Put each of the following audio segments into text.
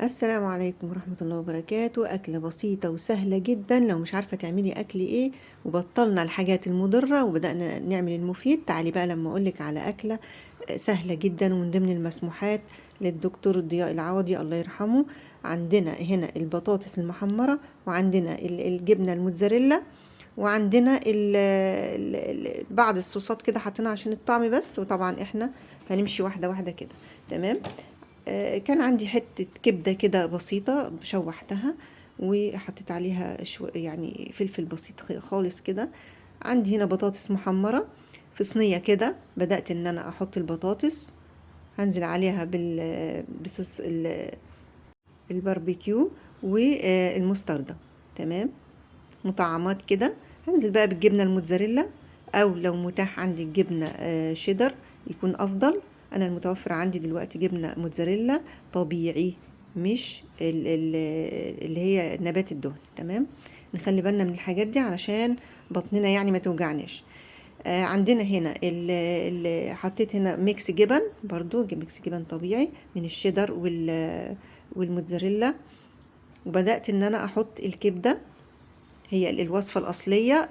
السلام عليكم ورحمة الله وبركاته. أكلة بسيطة وسهلة جدا، لو مش عارفة تعملي أكل إيه وبطلنا الحاجات المضرة وبدأنا نعمل المفيد، تعالي بقى لما أقولك على أكلة سهلة جدا ومن ضمن المسموحات للدكتور ضياء العوضي الله يرحمه. عندنا هنا البطاطس المحمرة، وعندنا الجبنة الموتزاريلا، وعندنا بعض الصوصات كده حاطينها عشان الطعم بس، وطبعا احنا هنمشي واحدة واحدة كده. تمام. كان عندي حتة كبدة كده بسيطة شوحتها وحطيت عليها يعني فلفل بسيط خالص كده. عندي هنا بطاطس محمرة في صينية كده، بدأت ان انا احط البطاطس، هنزل عليها بصوص الباربيكيو والمستردة. تمام، مطعمات كده. هنزل بقى بالجبنة الموتزاريلا، او لو متاح عندي الجبنة شيدر يكون افضل. انا المتوفر عندي دلوقتي جبنة موتزاريلا طبيعي، مش اللي هي نبات الدهن. تمام، نخلي بالنا من الحاجات دي علشان بطننا يعني ما توجعناش. عندنا هنا حطيت هنا mix جبن، برضو mix جبن طبيعي من الشيدر والموتزاريلا، وبدأت ان انا احط الكبدة. هي الوصفة الأصلية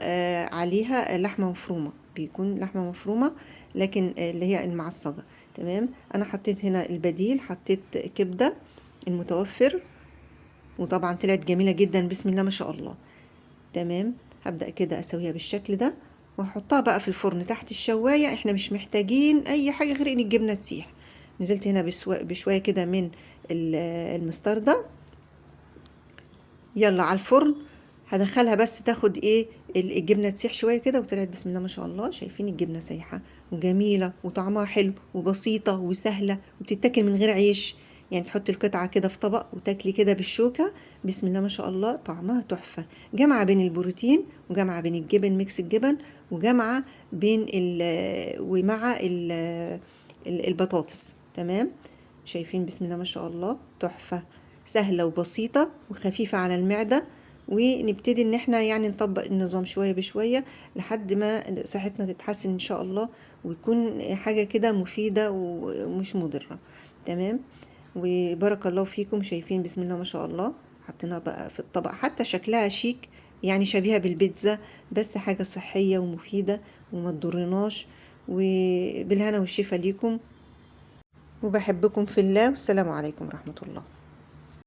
عليها لحمة مفرومة، بيكون لحمة مفرومة لكن اللي هي المعصجة. تمام، أنا حطيت هنا البديل، حطيت كبدة المتوفر، وطبعا طلعت جميلة جدا بسم الله ما شاء الله. تمام، هبدأ كده أسويها بالشكل ده وأحطها بقى في الفرن تحت الشواية. احنا مش محتاجين أي حاجة غير إن الجبنة تسيح. نزلت هنا بشوية كده من المستردة. يلا على الفرن، هدخلها بس تاخد ايه الجبنة تسيح شوية كده، وطلعت بسم الله ما شاء الله. شايفين الجبنة سايحه وجميلة وطعمها حلو وبسيطة وسهلة وبتتاكل من غير عيش، يعني تحطي القطعة كده في طبق وتاكلي كده بالشوكة. بسم الله ما شاء الله طعمها تحفة. جامعه بين البروتين وجامعة بين الجبن، mix الجبن، وجامعة بين ومع البطاطس. تمام، شايفين بسم الله ما شاء الله تحفة، سهلة وبسيطة وخفيفة على المعدة. ونبتدي ان احنا يعني نطبق النظام شوية بشوية لحد ما صحتنا تتحسن ان شاء الله، ويكون حاجة كده مفيدة ومش مضرة. تمام، وبارك الله فيكم. شايفين بسم الله ما شاء الله حطيناها بقى في الطبق، حتى شكلها شيك يعني شبيهة بالبيتزا، بس حاجة صحية ومفيدة وما تضرناش. وبالهنا والشفا ليكم، وبحبكم في الله، والسلام عليكم ورحمة الله.